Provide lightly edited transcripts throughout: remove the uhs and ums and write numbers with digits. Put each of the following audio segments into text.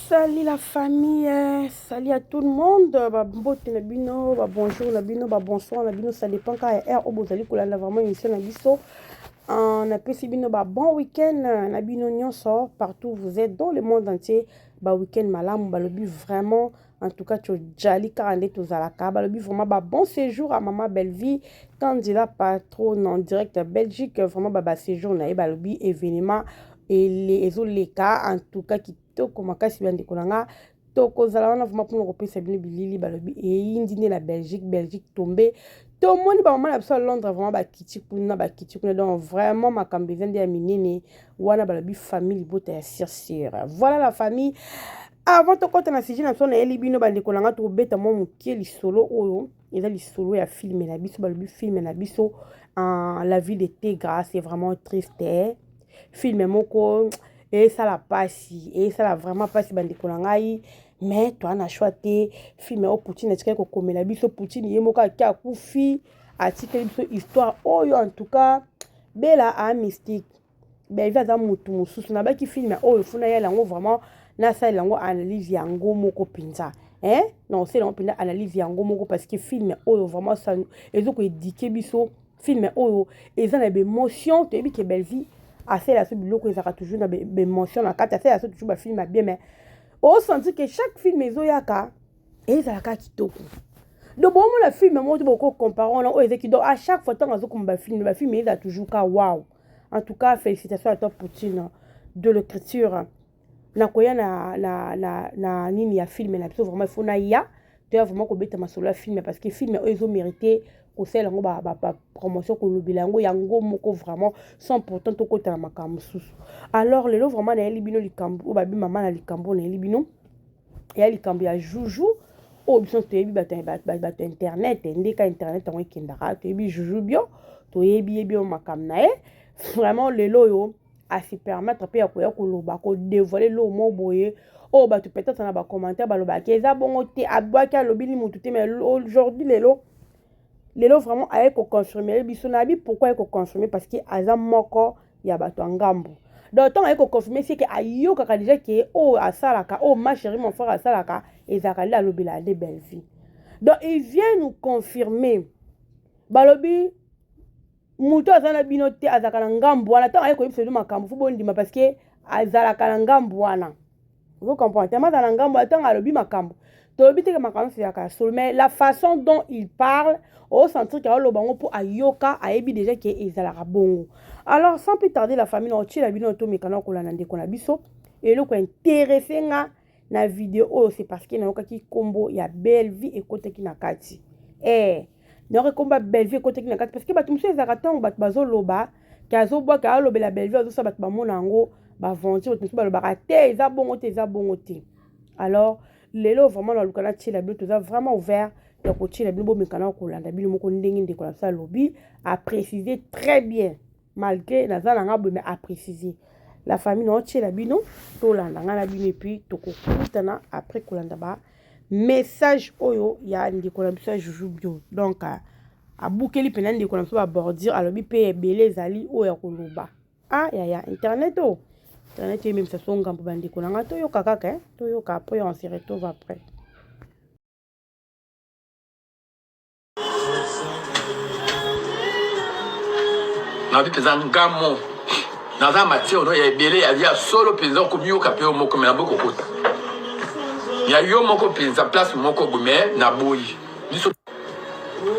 Salut la famille, euh, salut à tout le monde. Ba mbote na bino, ba bonjour na bino, ba bonsoir na bino, ça dépend ka ya heure oyo bozali kolanda vraiment émission na biso. Euh, napesi bino ba bon week-end na bino nyonso partout où vous êtes dans le monde entier, ba week-end malamu balobi vraiment en tout cas tojali kaka nde tozalaka balobi vraiment ba bon séjour à maman Bellevie Kandila patronne en direct ya Belgique vraiment ba ba séjour na ye balobi événement ezoleka en tout cas kitoko makasi bandeko na nga tokozala wana vraiment mpona kopesa bino bilili balobi eyindi nde na belgique belgique tombe tomoni bamama na biso ya londres vraiment bakiti kuna bakiti kuna donc vraiment makambo eza nde ya minene wana balobi famille libota ya sur sur voilà la famille avant tokɔta na sujet na biso nayeli bino bandeko na nga tokobeta mwa moke lisolo oyo eza lisolo ya filme na biso balobi filme na biso uh, la vie de tegra c'est vraiment triste eh? filme moko esala mpasi esala vraiment mpasi bandeko na ngai mais toa na choix te filme oyo poutine atikali kokomela biso poutine ye moko ake akufi atikeli biso histoire oyo en tout cas bela a mystique Bellevue aza mutu mosusu nabaki film oyo funa yala yango vraiment nasalela yango analyse yango moko mpenza hein na osala yango mpenza analyse yango moko parce que film oyo vraiment ezo koedike biso film oyo eza na baémotion toyebi ke Bellevue asalela so biloko ezalaka toujours na baémotion na kati asalela so toujours bafilm ya bien mais osentir ke chaque film ezoyaka ezalaka kitoko donc bomona film moko te boko compare wana oyo ezaki donc à chaque fois ntango azokoma bafilm bafilm ezala toujours ka wow en tout cas félicitations à toi Poutine de l'écriture nakoya na, na, na, na nini ya film na biso vraiment il faut naya toya vraiment kobeta masolo ya film parce que film oyo ezomérite kosala yango bapromotion ba, ba kolobela yango yango moko vraiment sans pourtant tokota na makambo mosusu alors lelo vraiment nayeli bino likambo oyo babi mama na likambo oyo nayeli bino ya likambo ya juju oyo biso toyebi bato bato internet nde ka internet yango ekendaka toyebi juju bio toyebi ye bio makambo na ye vraiment lelo oyo asi permettre mpe ya koya koloba kodevoile eloko moko boye oyo bato peut-être na bacommentaire balobaki eza bongo te abwaki alobi ni motu te mais aujourd'hui lelo lelo vraiment aye koconfirme biso nayebi pourquoi aye koconfirme parce que aza moko ya bato ya ngambo donc ntango aye koconfirme seke ayokaka deja ke oyo asalaka oyo ma chérie mon frère asalaka ezalaka nde alobela nde belle vie donc il vient nous confirmer balobi moto aza na bino te azalaka na ngambo wana ntango aye koyebisa bino makambo fo bondima parce que azalaka na ngambo wana ozo comprendre tellement azala na ngambo ntango alobi makambo tolobi te ke makambo nyonso ezalaka ya solo mais la façon dont il parle osentir ke aoloba yango mpo ayoka ayebi déjà ke ezalaka bongo alors sans plus tarder la famille na otiela bino tomekana kolanda ndeko na biso eloko interesse nga na video oyo c'est parce que nayokaki nkombo ya bellevie ekotaki na kati eh nayoki nkombo ya bellevie ekotaki na kati parce que bato mosusu ezalaka ntango bato bazoloba ke azobwaka alobela bellevie azosala bato bamona yango baventure bato mosusu balobaka te eza bongo te eza bongo te alors lelo vraiment naluka natiela bino toza vraiment ouvert ya kotiela bino bomekana kolanda bino moko ndenge ndeko na biso alobi aprécise très bien malgré naza na nga boye mais aprécise la famille naotiela bino tolanda ngai na bino epuis tokokutana après kolanda ba message oyo ya ndeko na biso ya juju bio donc abukeli mpena ndeko na biso babordure alobi mpe ebele ezali oyo ya koloba ah yaya internet oyo internet oyo ememisa so ngambo bandeko na ngai toyoka kaka eh? toyoka après on se retrouve après nabi mpenza ngamo naza matière no ya ebele ya ya solo mpenza okomiyoka mpe yo moko me naboyi kokota ya yo moko mpenza place moko boye me naboyi biso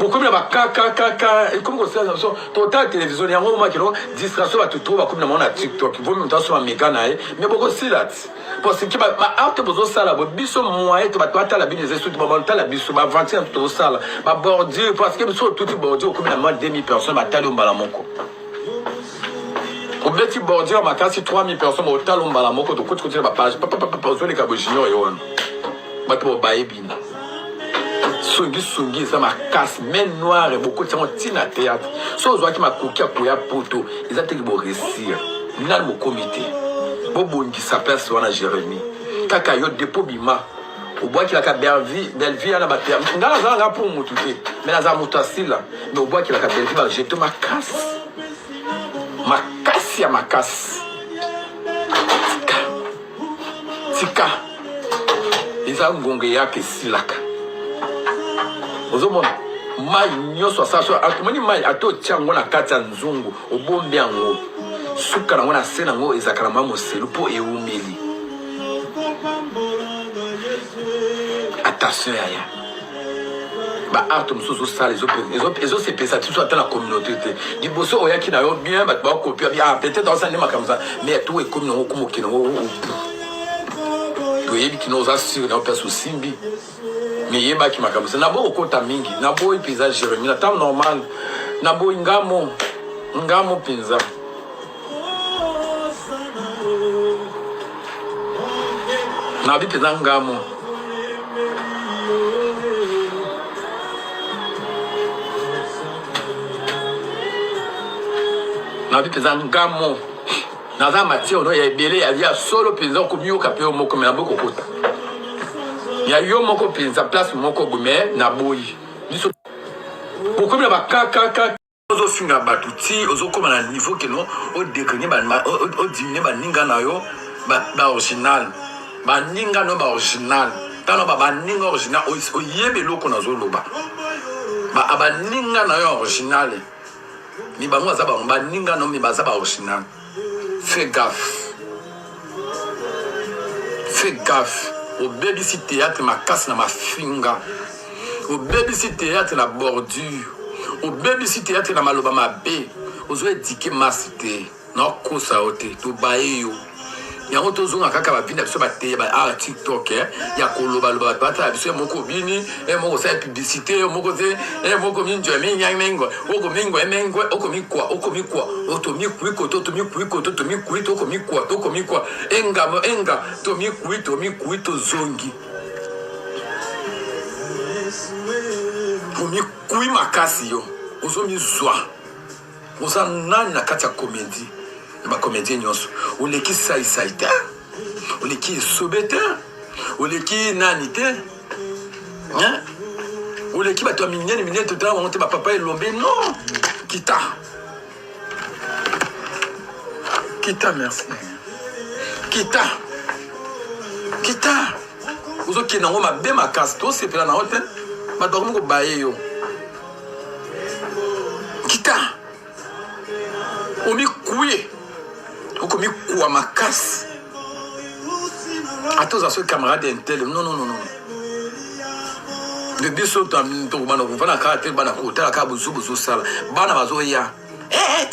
bokomi na bakakakaka ekomi kosala biso totala televizio yango omakino distraction bato to bakomi na bango na tiktok vomi moto asoma mega na ye me bokosila ti parce que ba arte bozosala bo biso moyen to bato batala bino eza soki batala biso baaventure na tozosala babordure parce que biso otuti bordure okomi na mwa 2000 personnes batali yo mbala moko obeti bordure makasi 3000 personnes otala yo mbala moko tokoti koti na bapage papapapa ozoleka bo junior yo wana bato bobaye bino songisongi eza makasi main noire bokoti yango ntina théâtre so ozwaki makoki ya koya poto eza teke boresir nani bokomi te bobongisa place wana jérémie kaka yo depo bima obwakelaka bellevie wana bato nga nazala nga mpo motu te me nazala moto asila me obwakelaka bellevie bajeto makasi makasi ya makasi tika tika. Eza ngonga eyaka esilaka. Ozomona mai nyonso asala so atomoni mai ata otia yango na kati ya nzungu obombi yango suka nango na se nango ezalaka na mwa moselu mpo ewumeli. Attention yaya, ba art mosusu ozosala ezosepelisa biso ata na communauté te. Liboso oyaki na yo bien, bato bakopia bi ah peut-être osala nde makambo za mais to ekomi nango komokende yango toyebi kino oza sur na yo place osimbi mais yebaki makambo se naboyi kokota mingi, naboyi mpenza Jérémie na temps normal, naboyi ngamo ngamo mpenza. Nabi mpenza ngamo. Nabi mpenza ngamo. Naza matière no ya ebele ya ya solo mpenza okomiyoka mpe yo moko me naboyi kokota ya yo moko mpenza place moko boye me naboyi biso bokomi na bakakaka ozofinga bato ti ozokóma na niveau keno odécline odiminue baninga na yo baoriginal baninga na yo baoriginal tala ba baninga original oyebi eloko nazoloba baninga na yo original mi bango baza bango baninga no mi baza ba original. Fais gaffe, fais gaffe, obebisi théâtre makasi na mafinga, obebisi théâtre na bordure, obebisi théâtre na maloba mabe, ozo éduquer masse te, nakosa yo te, tobaye yo. Yango tozonga kaka bavi na biso bateya ba ah, tiktok eh, ya kolobaloba bato batala biso ye moko obini ye moko osala publicité ye moko te ye moko minjo minyamengwe okomingwe mengwe okomikwa okomikwa otomikui koto tomikui koto tomikui tokomikwa tokomikwa engamo enga tomikui tomikui tozongi omikui makasi yo ozomizwa Oza nani na kati ya comedie na ba comedien nyonso oleki saisai te oleki esobe te oleki nani te hein? Oleki bato ya minene minene totala bango te bapapa elombe non kita kita merci kita kita ozokende yango mabe makasi tosepela na yo te bato bakomi kobaye yo kita omikuye okomikuwa makasi ata oza soki camarade intel non non non non de biso tokobanda kovanda kaka te bana kotala kaka bozu bozosala bana bazoya eh, eh,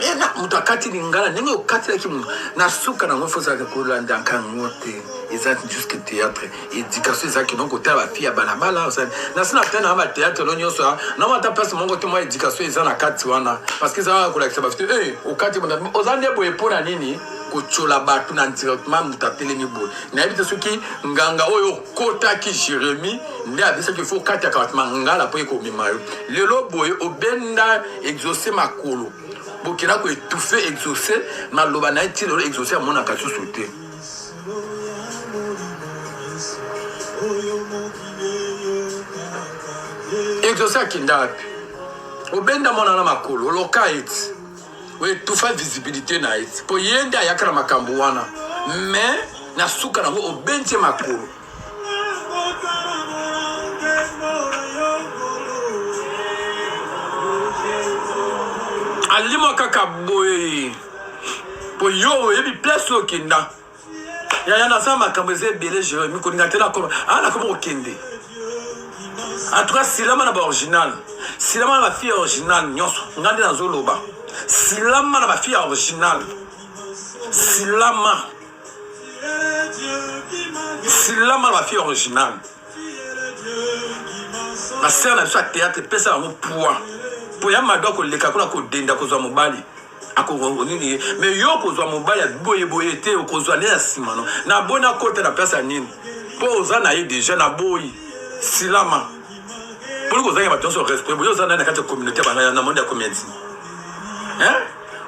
eh, moto akati lingala ndenge okatelaki moto na suka nango fo ozalaka kolanda nkango te eza jusque théâtre Education eza kino kotala ba fille ya balabala osali na sina tena na ba théâtre no nyonso na mata place moko te mwa education eza na kati wana parce que eza kolakisa ba fille eh okati oza nde boye mpo na nini kotyola bato na directement moto atelemi boye nayebi te soki nganga oyo okotaki Jérémie nde abisaki fo okataka bato mangala mpo ekomema yo lelo boye obenda exauce makolo bokenda koetouffe exauce maloba na ye ti lelo exauce amonaka susu te. Exauce akenda wapi? Obenda mwana na makolo, oloka ye ti oetufa visibilité na ye ti mpo ye nde ayaka na makambo wana mais na suka nango obendi ye makolo. Alimwa kaka boye. Po yo oyebi place oyo okenda. Yaya naza makambo eza ebele Jeremy kolinga te nakoma ah nakoma kokende. En tout cas silama na ba original. Silama na ba fille original nyonso. Nga nde nazoloba. Silama na ba fille original. Silama. Silama na ba fille original. Ba sœur na biso ya théâtre pesa bango poids. Po ya mado akoleka kuna kodenda kozwa mobali. Ako nini ye mais yo okozwa mobali ya boye boye te okozwa nde na nsima no naboyi nakota na place ya nini mpo oza na ye deja naboyi silama mponi kozanga bato nyonso respect boye oza nani na kati ya communauté bana na monde ya comédie hein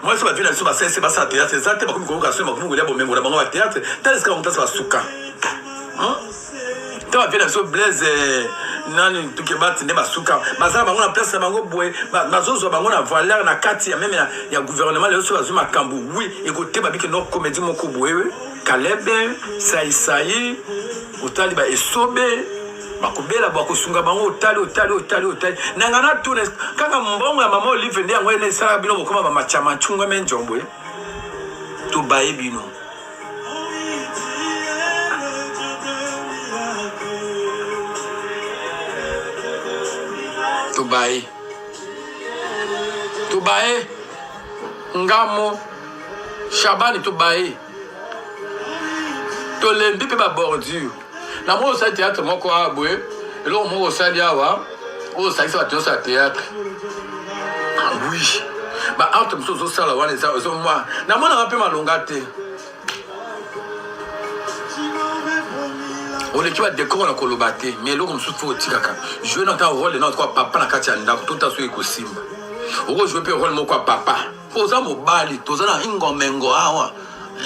mwasi bavi na biso basalisi basala théâtre eza te bakomi koyoka soni bakomi kolia bomengo na bango ba théâtre tala esika bango place basuka te bape na biso blaise eh, nani tukebati nde basuka baza na bango na place na bango boye bazozwa bango na valeur na kati ya meme ya gouvernement lelo soki bazwi makambo wi ekoteba bike no comédie moko boye kalebe saisai. Otali ba esobe bakobela bakosunga bango otali otali otali otali na nga natuna kaka mbongo ya mama olive nde yango ene esalaka bino bokoma bamachamachunga me njombo ye tobaye bino tobaye tobaye ngamo shabani tobaye tolembi mpe babordure na moi osali théâtre moko awa boye eloko moko osali awa oyo osangisa bato nyonso ya théâtre ah oui baarte mosusu ozosala wana eza mwa namonaka mpe malonga te oleki badekor na koloba te mais eloko mosusu fo otikaka joue na ta role na otoka papa na kati ya ndako tota soki ekosimba okojoue mpe role moko ya papa oza mobali toza na ingomengo awa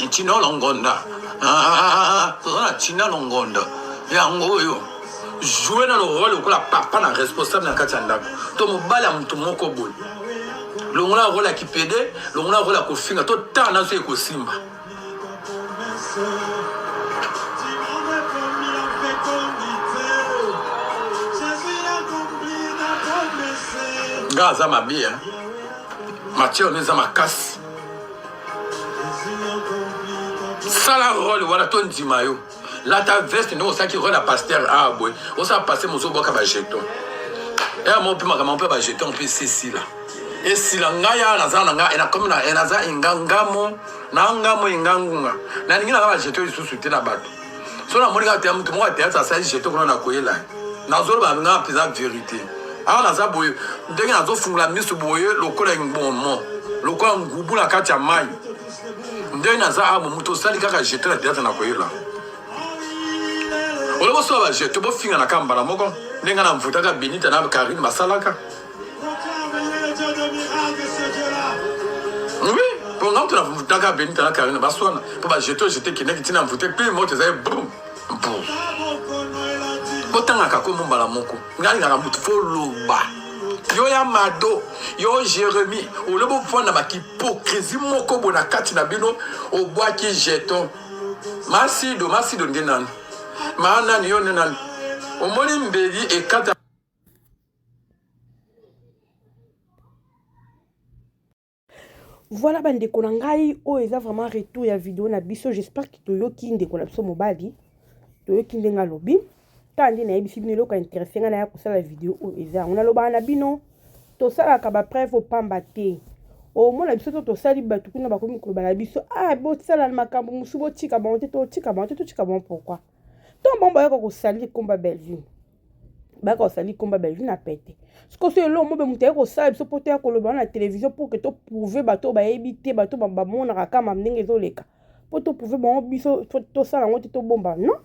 ntina longonda ah, toza na ntina longonda yango oyo joue na role lokola papa na responsable na kati ya ndako to mobali ya moto moko boye longola role ya kipede longola role ya kofinga to tala naso ekosimba nga aza mabe hein? matière no eza makasi sala role wana tondima yo lata veste ndenge osalaki role ya paster awa ah, boye osala paster mosu obwaka bajeton eya mo mpe makambo mpe bajeton mpe esesila esila ngai awa naza na ngai nakomi na naza engangamo na ngamo engangunga nalingi nanga bajeton lisusu te na bato so namoni kaka te moto moko ya théâtre asali jeton kuna nakoyela nazoloba nga mpenza verité awa naza boye ndenge nazofungola miso boye lokola ngbomo lokola ngubu na kati ya mai ndenge naza awa moto osali kaka jeton na théâtre nakoyela olobi osala bajeton bofinga na kaka mbala moko ndenge na mvutaka benita na karine basalaka oui mpo nga moto navutaka benita na karine baswana mpo bajeton jete kendaki ntina mvute mpe moto ezali brum brum botangaka kombo mbala moko ngai alingaka moto fo loba yo ya mado yo jérémie olobi ofanda bakihypocrisie moko boye na kati na bino obwaki jeton masido masido nde nani maa nani yo nde nani omoni mbeli ekata Voilà bandeko na ngai oyo eza vraiment retour ya video na biso j'espère que toyoki ndeko na biso mobali toyoki ndenge alobi kaka nde nayebisi bino eloko ya interesse ngai naya kosala video oyo eza yango nalobaka na bino tosalaka bapreuve opamba te omona biso to tosali bato kuna bakomi koloba na biso ah bosala makambo mosusu botika bango te totika bango te totika bango pourquoi ntango bango bayaka kosali komba bellevue bayaka kosali komba bellevue na pete sikoyo so eloko mobe moto aye kosala biso mpo toya koloba wana na televizio pour ke toprouve bato oyo bayebi te bato bamonaka kama ndenge ezoleka mpo toprouve bango biso tosala yango te tobomba non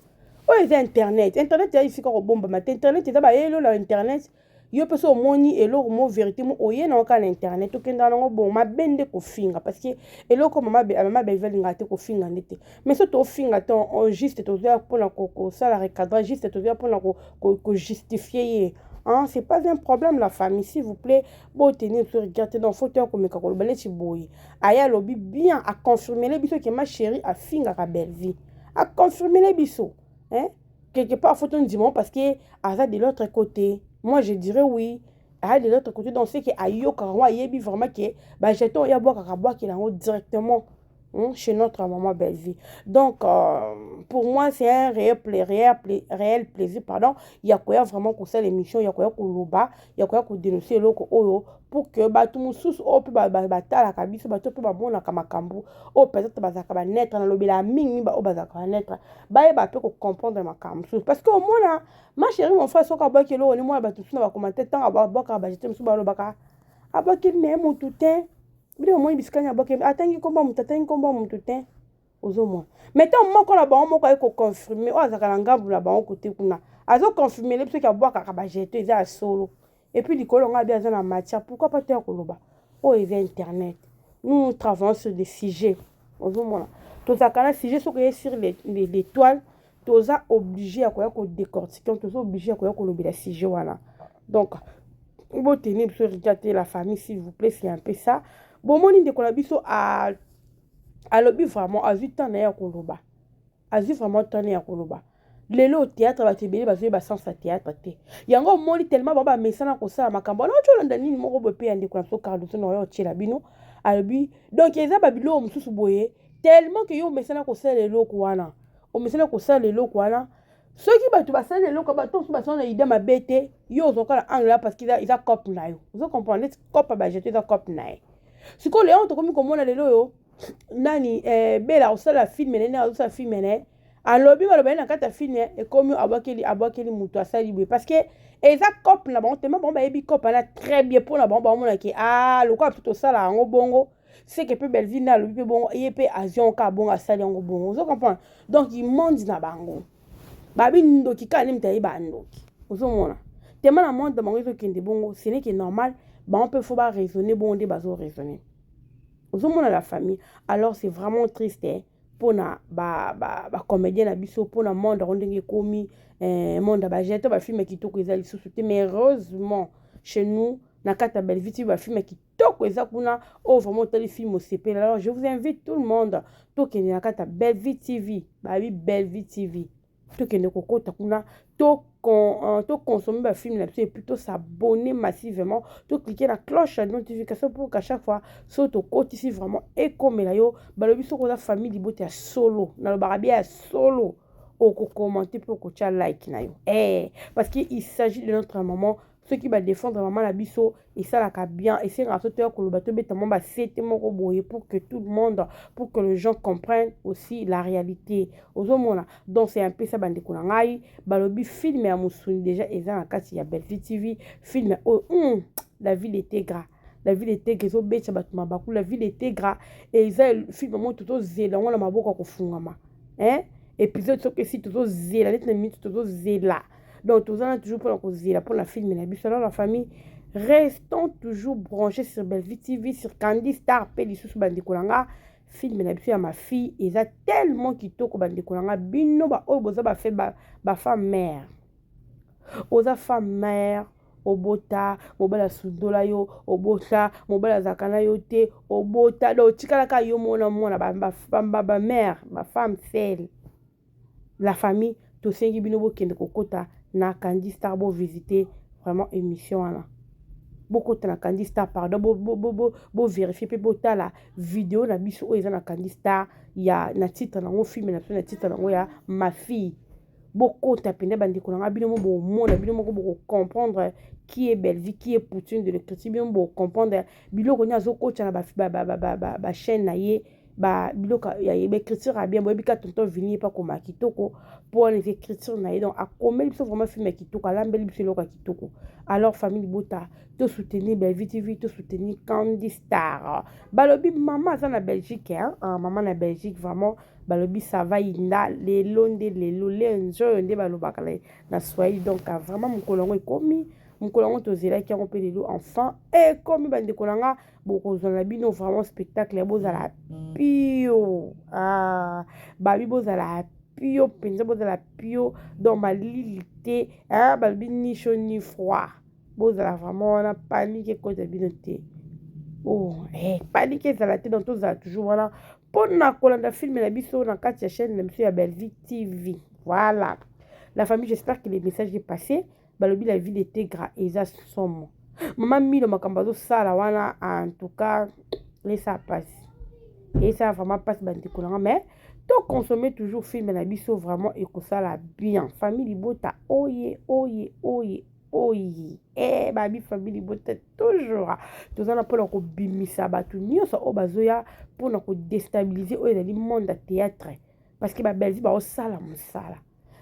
oyo eza internet internet eza esika kobombama te internet eza bayelo na internet yo mpe so omoni eloko mo verité mo oye na kaka na internet okendaka nango bongo mabe nde kofinga parce que eloko mama mama Bellevue alingaka te kofinga nde te mais so tofinga te juste tozoya mpona kosala recadrage juste tozoya mpona kojustifie ye Hein, c'est pas un problème la famille s'il vous plaît botenir biso rigueur te donc faut toya komeka koloba neti boye aye alobi bien aconfirmele biso ke ma chérie afingaka Bellevue aconfirmele biso hein quelque part faut tondima parce que aza de l'autre côté moi je dirais oui aza de l'autre côté donc c'est que ayokaka yango ayebi vraiment ke bajeton oyo abwakaka abwakela yango directement hein, chez notre maman Bellevue. Donc, euh, pour moi, c'est un réel, réel, réel plaisir, pardon. Il y a quoi vraiment que ça l'émission, il y a quoi koloba, il y a quoi ko dénoncer eloko oyo pour que bato mosusu oyo mpe batalaka biso bato mpe bamonaka makambo oyo peut-être bazalaka banetre nalobela mingi baoyo bazalaka banetre bayeba mpe kocomprendre makambo mosusu parce que omona ma chérie mon frère soki abwaki eloko ni mwana bato mosusu na bacommentaire ntango abwakaka bajete mosusu balobaka abwaki naye motu te bino bomoni bisika nini abwaki atangi nkombo ya motu atangi nkombo ya motu te ozomona mais ntango moko na bango moko aye koconfirme oyo azalaka na ngambo na bango kote kuna azoconfirmele biso ke abwakaka bajeto eza ya solo epuis likolo yango abi aza na matière pourquoi pas toya koloba oyo eza internet nous nous travaillons sur des sujets ozomona tozalaka na sujet soki eye sur l'étoile toza oblige ya koya kodecortiquer toza oblige ya koya kolobela sujet wana donc boteni biso rigueur te la famille s'il vous plaît c'est un peu ça bomoni ndeko na biso alobi vraiment azwi temps na ye ya koloba azwi vraiment temps na ye ya koloba. Lelo théâtre, bato ebele bazoyeba sens ya théâtre te. Yango omoni, tellement bango bamesana kosala makambo wana. Oti olanda nini moko boye mpe ya ndeko na biso Cardoso na oyo otiela bino, alobi donc eza babiloko mosusu boye, tellement ke yo omesana kosala eloko wana, omesana kosala eloko wana. Soki bato basali eloko, bato mosusu basala na idée mabe te, yo ozwaka na angle parce que eza cope na yo. Ozo comprendre? Neti cope ya bajeton, eza cope na ye. Sikoyo yango tokomi komona lelo oyo nani, Bela osala film nene, azosala film na ye, alobi baloba ye na kati ya film, ekomi abwakeli moto asali boye, parce que eza cope na bango. Tellement bango bayebi cope wana très bien, mpona bango baomonake ah, lokola biso tosala yango bongo, seke mpe Belleville nde alobi mpe bongo, ye mpe avion kaka bongo, asali yango bongo. Ozo comprendre? Donc monde na bango babi ndoki kaka nde moto ayeba ndoki. Ozomona, tema na monde na bango ezokende bongo, ce n'est que normal. Bango mpe faut baraisonner bongo nde bazoraisonner. Ozomona, la famille? Alors c'est vraiment triste, eh? Mpona bacomédien na biso, mpona monde yango ndenge ekomi, monde ya bajeton, bafilm ya kitoko eza lisusu te. Mais heureusement chez nous, na kati ya Bellevue TV, bafilm ya kitoko eza kuna oyo vraiment otali film, osepela. Alors je vous invite tout le monde, tokende na kati ya Bellevue TV, babi Bellevue TV, tokende kokota kuna, toconsommer bafilm na biso et puis tos'abonner massivement, tocliquer na cloche ya notification pour qu'à chaque fois so tokotisi, vraiment ekomela yo. Balobi soki oza famille libota ya solo, nalobaka bia ya solo, okocommenter mpe okotia like na yo, parce que il s'agit de notre maman. Soki badéfendre mama na biso, esalaka bien, esengaka so toya koloba, tobeta mwa basete moko boye pour que tout le monde, pour que les gens comprennent aussi la réalité. Ozomona? Donc c'est un peu ça, bandeko na ngai. Balobi film ya mosuni déjà eza na kati ya Bellevue TV, film oyo La Ville Etegra. La Ville Etegra ezobetisa bato mabaku. La Ville Etegra eza film moko tozozela yango na maboko ya kofungama, hein? Épisode soki esi, tozozela neti na minute, tozozela. Donc toza na toujours mpona kozela mpona film na biso. Alors la famille, restons toujours branchés sur Bellevue TV, sur Candy Star mpe lisusu, bandeko na nga, film na biso ya Ma Fille eza tellement kitoko. Bandeko na nga, bino baoyo boza bafe bafemme mère, oza femme mère, obota, mobali asundola yo, obota, mobali azalaka na yo te, obota, donc otikalaka yo mona mwana, bamère, bafemme seule, la famille, tosengi bino bokende kokota na Candy Star, bovisite vraiment émission wana. Bokota na Candy Star, pardon, bovérifier mpe botala video na biso oyo eza na Candy Star ya na titre nango, film na biso na titre nango ya Ma Fille. Bokota mpenza, bandeko na nga, bino mo bomona, bino moko bokocomprendre qui est Bellevue, qui est Poutine de l'écriture. Bino bokocomprendre biloko nini azokotya na bachaîne na ye, biloko ya baécriture ya bien. Boyebi ka tonton Vini, ye mpe akoma kitoko mpo wana eza écriture na ye. Donc akomeli biso vraiment film ya kitoko, alambeli biso eloko ya kitoko. Alors famille libota, tosoutenir Bellevue TV, tosoutenir Candy Star. Balobi mama aza na Belgique, hein? Ah, mama na Belgique, vraiment balobi ça va inda lelo nde lelo lenzo nde balobaka na Swahili. Donc vraiment mokolo yango ekomi, mokolo yango tozelaki yango mpe lelo enfin ekomi. Bandeko na nga, bokozwa na bino vraiment spectacle ya bozala pio. Ah, babi bozala pio mpenza, bozala pio, donc malili te, balobi ni chaud ni froid. Bozala vraiment wana, panique ekota bino te. Oh, panique ezala te. Donc tozala toujours wana mpona kolanda film na biso na kati ya chaîne na biso ya Bellevue TV. Voilà, la famille, j'espère que le message est passé. Balobi La Vie d'Etegra eza somo. Mama Milo, makambo azosala wana, en tout cas esa pasi, esa vraiment mpasi, bandeko nanga. Mais toconsommer toujours film na biso, vraiment ekosala bien. Famille libota, oye oye oye oye, babi famille libota toujours toza na mpona kobimisa bato nyonso oyo bazoya mpona kodéstabiliser oyo ezali monde ya théâtre, parce que babellevue baosala mosala.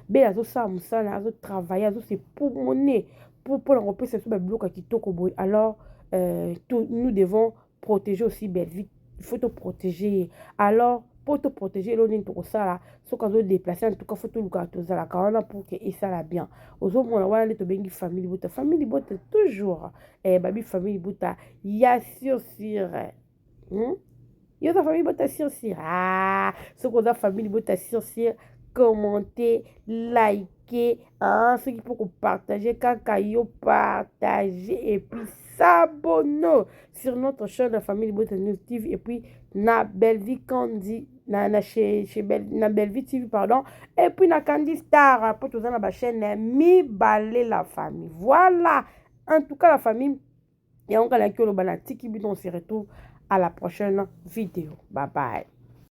Bele azosala mosala, azotravailler, azos'époumoner mpona kopesa biso babiloko ya kitoko boye. Alors nous devons protéger aussi Bellevue, il faut toprotéger ye. Alors mpo toprotéger, eloko nini tokosala soki azodéplacer? En tout cas faut tolukaka, tozalaka wana pour que esala bien. Ozomona, wana nde tobengi famille libota, famille libota toujours, babi famille libota ya sûr sûr, Yo oza famille libota sûr sûr? Ah, soki oza famille libota sûr sûr, commenter, liker, ah, soki mpo kopartager kaka yo partager et puis s'abonner sur notre chaîne de Famille Libota News TV et puis na Bellevue Candy. na chez Bel, na Bellevue TV, pardon, et puis na Candy Star, po toza na bachaîne mibale, la famille. Voilà, en tout cas, la famille, yango kalaki oloba. Natiki bino, on se retrouve à la prochaine vidéo. Bye bye.